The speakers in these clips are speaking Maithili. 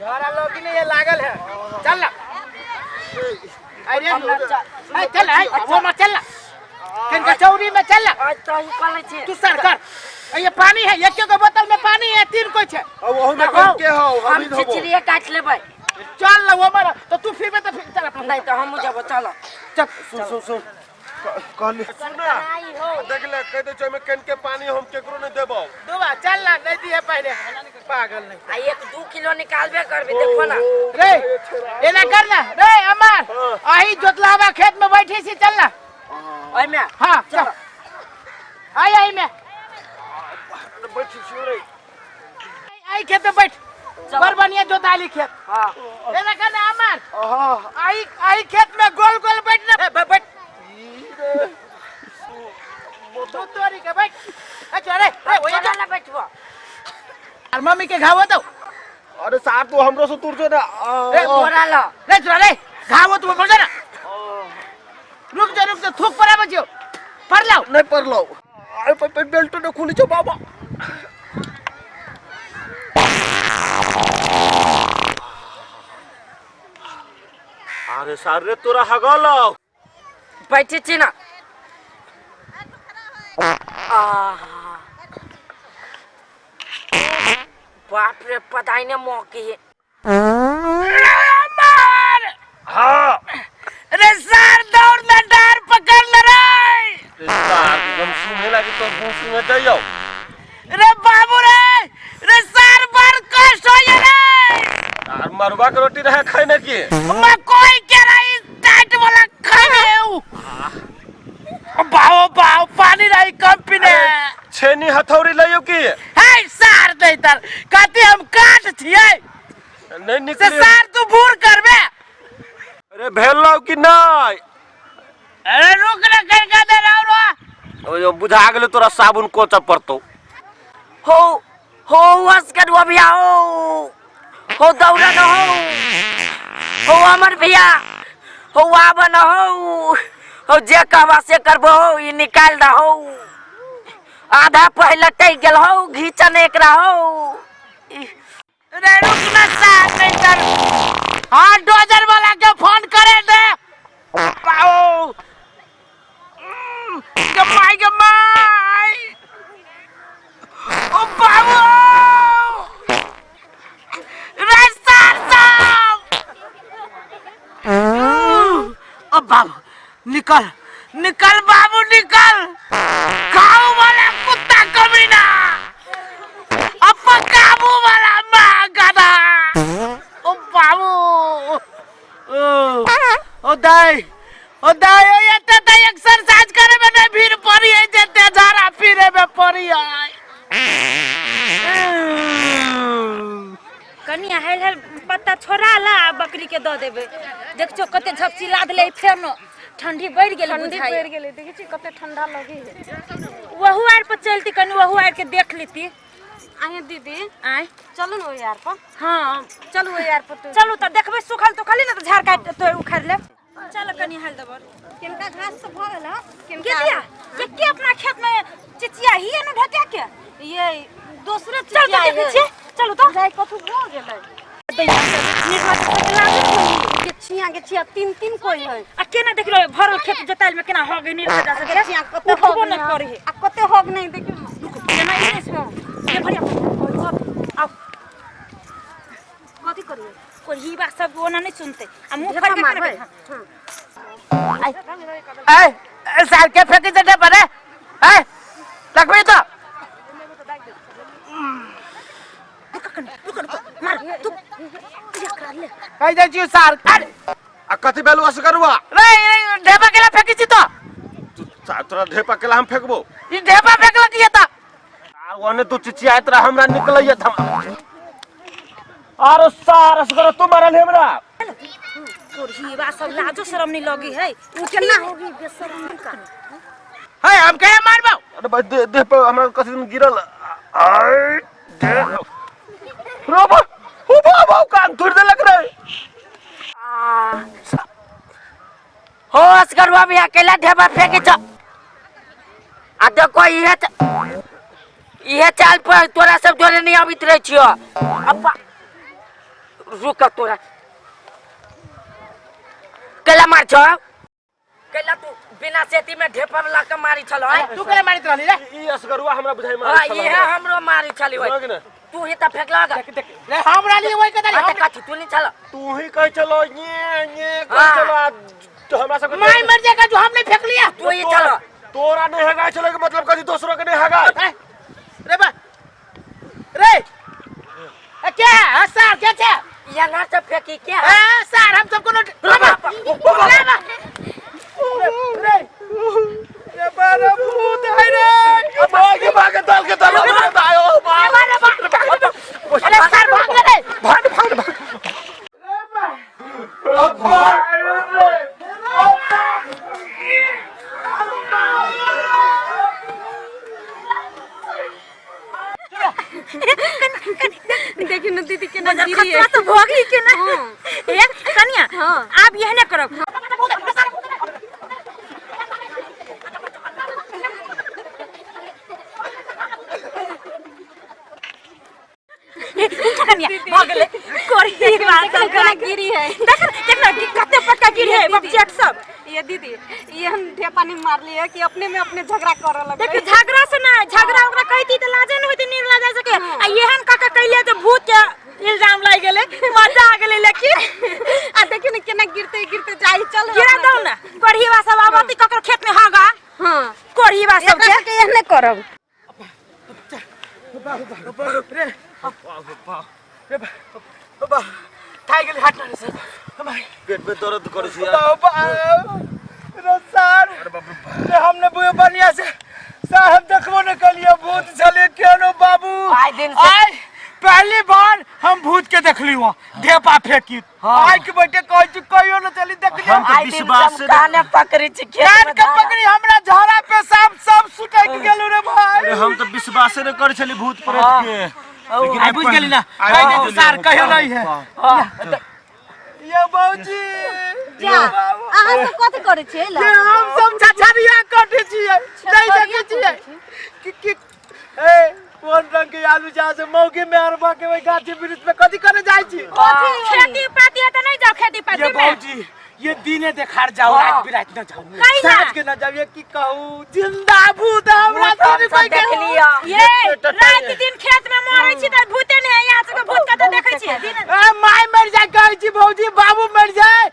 झोरा लौकी नहीं ये लागल है चल ना। अरे ए, चल ए, वो मत चल ना किनका चौरी में चल ना। आज तो ही कॉलेज छी। तू सर कर ये पानी है एक के बोतल में पानी है तीन कोई छे। अब ओहू में कौन के हो हम हम धोबो। चिचिरिए काट लेबै। चल ना वो मर तो तू फिर तो फिर चल अपना। नहीं तो हम जब चलो। चल। सुन सुन सुन, कहली सुन ना, देख ले कह दे छै में केन के पानी हम केकरो नहीं देबो। दुबा चल ना, नहीं दिए पहले पागल नहीं। आ 1-2 किलो निकालबे करबे देखो ना। रे एना कर ना रे अमर, आही जोतलावा खेत में बैठी सी चल ना। ओय में हां चल आई आई में बैठी छी रे। आई खेत में बैठ, बड़ बढ़िया जोताली खेत। हां एना कर ना अमर, हां आई आई खेत में गोल गोल बैठ ना, बैठ तू तोरी के बैठ। अच्छा रे रे ओए चल ना बैठबो। और मम्मी के घाव तो। अरे साहब तू हमरो से दूर जो ना। ए, बोरा ला। रे चल रे घाव तो बोल ना। रुक जा रुक जा, थूक पर आवे छियो पर लाओ। नहीं पर लाओ। अरे पर पर बेल्ट न खुली छो बाबा। अरे सार रे तोरा हगलो। बैठे छी ना। बाप रे पता ही नहीं मौके है। हाँ। अरे सार दौड़ ना डार पकड़ ले रे। सार एकदम सुने लागी तो मुंह सुने जाइयो। रे बाबू रे, रे सार बड़ कष्ट हो ये रे। आर मरुआ के रोटी रहे खाए ना की। मैं कोई के रही टाइट वाला खाए उ। बाओ बाओ पानी रही कम पीने। छेनी हथौड़ी लइयो की। हे सार दे तर कति हम काट छियै। नहीं से निकली। सार तू भूर करबे। अरे भेल लाओ कि नहीं? अरे रुक ना कर का दे रहा रो। ओ जो बुझा गेलो तोरा साबुन कोचा पड़तो। हो हो असगर वो भैया हो हो दौड़ा न हो हो अमर भैया हो आब न हो हो जे कहबा से करबो हो ई निकाल द हो आधा पहले टक गेल हो घीचन एकरा हो। रे रुक ना सार नहीं तर। हाँ डोजर वाला के फोन करे दे। पाओ गमाई गमाई ओ बाबू रे सार साहब। ओ बाबू निकल निकल बाबू निकल, खाऊ वाला कुत्ता कमीना अब काबू वाला माँ गधा। ओ बाबू ओ दाई ओ दाई ओ एते त एक्सरसाइज करे में नहीं भीड़ पड़ी है जेते झाड़ा फिरे में पड़ी है। कनिया हेल हेल पत्ता छोड़ा ला आ बकरी के दऽ देबै। देखछो कते झपसी लाद ले फेनो ठंडी बढ़ि गेल। ठंडी बुझाइ बढ़ि गेलै, देखै छी कते ठंडा लगै है। वहु आर पर चलती कनी वहु आर के देख लेती। आहे दीदी आय चलू ने ओहि आर पर। हाँ चलू ओहि आर पर। चलू तऽ देखबै सुखल तुखल ने तऽ झाड़ काटि तो उखाड़ि लेब। चल कनी हाल देबर। किनका घास तऽ भऽ गेल हँ? के दिया के के अपना खेत में चिचिया ही न ढके के ये दोसरे चल चिचिया तऽ देखै छियै। चलू तऽ जाय कथू भऽ गेलै। के छिया के छिया तीन तीन कोई है। आ केना देखलो भरल खेत जोताइल में केना हो गई निर्भजा से के छिया कते उठबो होग न करे है। आ कते होग नहीं देखियो। रुको केना ई नहीं ये भरिया आओ कथी करिए कोई बात सब ओना नहीं सुनते आ मुंह ढेपा फाड़ के केना मारबै। ए ए सार के फेंकी से ढेपा रे। ए लगबी तो मार तू कहि दै छियौ सार। अरे आ कथी भेलौ असगरुआ? रे रे ढेपा केला फेंकी छी तो। तोरा ढेपा केला हम फेंकबो? ई ढेपा फेंकलक ये त। आर ओने तू चिचियाइत रह हमरा निकलैया थम। आरो सार असगर तू मारल हमरा। कोढ़ीबा सब लाजो शरम नहीं लगी है। उ केना होगी बेशरम का। हे हम के मारबौ? अरे भाई देह पर हमरा कथी दिन गिरल। आय दे रोबो हो बाबा कान तोड़ देलक रे। हो असगरुआ भी अकेला ढेबा फेंके छ। आ देखो इहे चाल पर तोरा सब जोरे नहीं आबित रहे छियो। अब रुक तोरा कैला मार छौ कैला तू बिना सेती में ढेपा ला के मारी छल है तू केला मारित रहली रे ई असगरुआ हमरा बुझाइ हां मारै इहे हमरो मारी छली हाँ होय कि ना? तू ही त फेकला गा देख देख रे हमरा लिए वही कदली हाँ, त कथी तू नहीं छल तू ही कहै छलो ये ये कहै हाँ। छलो आ तो हमरा सबके माय मर जाएगा जो हमने फेंक लिया तू ही छल तोरा नहीं हगाय छलो के मतलब कथी दोसरो के नहीं हगाय ए, रे बा रे ए, क्या है सर क्या छे या ना से फेंकी क्या ए सर हम सबको नोट रे बा रे बा रे रे बा भूत है रे भागे भागे दल के दल हमरा आयो रे बा रे बा अरे सर भाग रे भाग भाग भाग देखियो ना दीदी केना गिरी है खतरा तो भोगली के ना हाँ। ए कनिया हाँ। आब यह ने करब ए, उठ कनिया भऽ गेलै कोरी बात देखियो केना गिरी है देख देख ना कि कते पटका गिर है बच्चा सब ये दीदी ये हम ढेपा नहीं मारली है कि अपने में अपने झगड़ा करे लगे देख झगड़ा से ना झगड़ा ओकरा कहती त लाजे न होती निर्ला जा सके आ एहन काका कैले जे भूत के इल्जाम लागि गेलै मजा आ गेलै लेकिन आ देखियो ना केना गिरते गिरते जाई चल गिरा दौ ना कोढ़ीवा सब आबती ककर खेत में हगा हां कोढ़ीवा सब एकरा के सबके एहने करब बा थाई गेल हाथ ना सर पेट में दर्द करै छी यार रे सर रे हमने बुए बढ़िया से साहब देखबो न कलिए भूत छले केनो बाबू आइ दिन से- आइ पहली बार हम भूत के देखली हो ढेपा फेंकी आइ के बैठे कहै छी कहियो न चली देखली हम तऽ आइ दिन से विश्वास हम काने पकड़ै छी खेत कान में के धारा। पकड़ी हमरा झोरा पे सांप सब सुटक गेलो रे भाई अरे हम तऽ विश्वासे नहि करै छली भूत प्रेत के लेकिन आइ बुझ गेली ना आइ कहि बुझि दे गेली सर हम। कहियो नहीं है हाँ, ये बाबूजी जा अहाँ सब कथी करै छियै ये हम सब छछरिया कटे छियै नहीं देखे छियै कि कि ए कोन रंग के आलू जा से मौके में अरबा के ओइ गाछी वृक्ष में कथी करे जाय छी खेती पाती है त नहीं जाओ खेती ये पाती में बाबूजी ये दिने देखार जाओ हाँ। रात बिरात न जाओ कहीं ना। साँझ के न जाओ ये की कहू जिंदा भूत हमरा भूत हम तीन सब कोई के देखलियै। ये रात दिन खेत में मरै छी त भूते ने यहाँ सबके भूत कतऽ देखै छी दिन ए माय मर जाय कहै छी भौजी बाबू मर जाय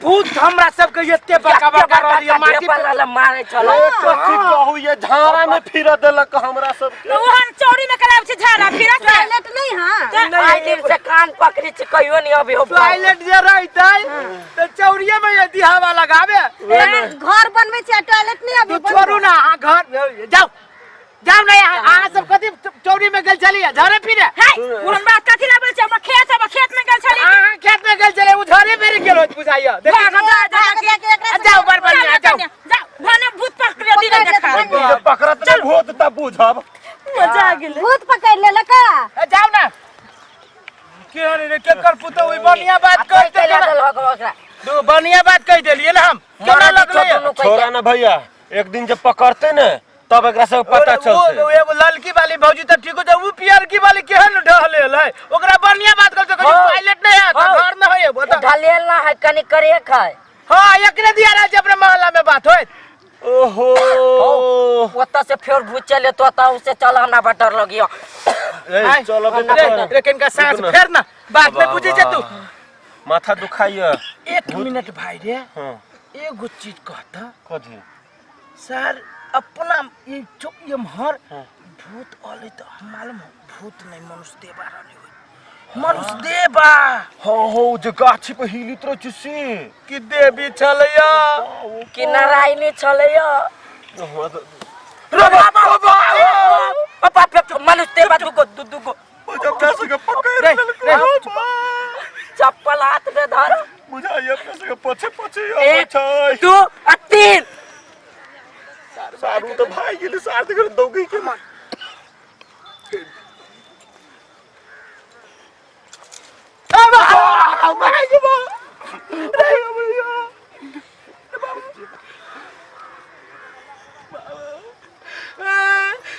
भूत हमरा सबके एते बड़का बड़का रहलियै माटी ढेपा लऽ मारै छल कथी कहू ये झाड़ा में फिर देलक हमरा सबके तऽ ओहन चौरी में कराबै छै झाड़ा फिरत से। टॉयलेट नहीं हां आइ दिन से कान पकड़ै छी कहियो नहीं अभी हो टॉयलेट जे रहतै तऽ चौरिये में यदि हवा लगाबे घर बनबै छी आ टॉयलेट नहीं अभी तू छोड़ू ना अहाँ घर जाओ जाओ ना यहाँ अहाँ सब कथी चौरी में गेल छलियै झरे फिरे है ओहन बात कथी ला बोलै छै हमर खेत है खेत में गेल छली अहाँ खेत में गेल छलियै ओ झरे फिरे गेल होत बुझाइयो देखी भाग जा जा जाके एकरा जाओ बड़ बढ़िया जाओ जाओ भने भूत पकड़े दिन देखा जे पकड़त ने भूत तब बुझब मजा आ गेलै भूत पकड़ लेलक ए, जाओ ना के रे रे केकर पुतहु ई बढ़िया बात कह ओकरा दू बढ़िया बात कह देलियै ना हम केना लगलै छोड़ा ना भैया एक दिन जब पकड़ते ने तब एकरा सब पता चलते वो एगो ललकी वाली भौजी तऽ ठीक हो जाए उ पियरकी वाली केहन ढहलेल है ओकरा बढ़िया बात कर तो हाँ। टॉयलेट नहीं है हाँ। घर न है बता ढलेल ना है कनी करेक है हां एकरे दिया रहे अपने मोहल्ला में बात होत ओहो ओतऽ से फेर भूत चले तो ओतऽ से चल हमरा बड़ डर लगियो ए, चल अबे रे रे किनका सांस रुक ना। फेर ना बात में बुझी जे तू माथा दुखाइया एक मिनट भाई रे हाँ एगो चीज कहता कथी सर अपना ये जो ये हर भूत अले तो हम मालूम हो भूत नहीं मनुष्य देवा रहने होई मनुष्य देवा हो हो जे गाछी पे हिलित रह छै से कि देवी छलैया कि नारायणी छलैया हमरा तऽ रे बाबा बाबा बाप मनुष्य देवा दुगो दू दुगो अपना सबके पकड़ रे, लेलकै। चप्पल हाथ में धर बुझाइए अपना सबके पछे पछे आबै एक छै दू आ तीन सारू तऽ भागि गेलै सार तऽ दौगै के मार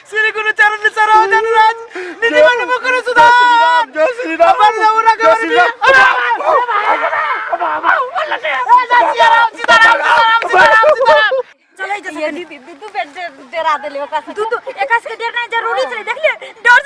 श्री गुरु चरण सरोज अनुराज निज मन मुकुर सुधार जय श्री राम अमर रघुवर जय श्री राम। सीताराम सीताराम सीताराम सीताराम। चलै जे। ये दीदी दू दू बेर डरा देले ओकरा। दू दू, एकरा सबके डरनाइ जरूरी छलै। देखलियै, डर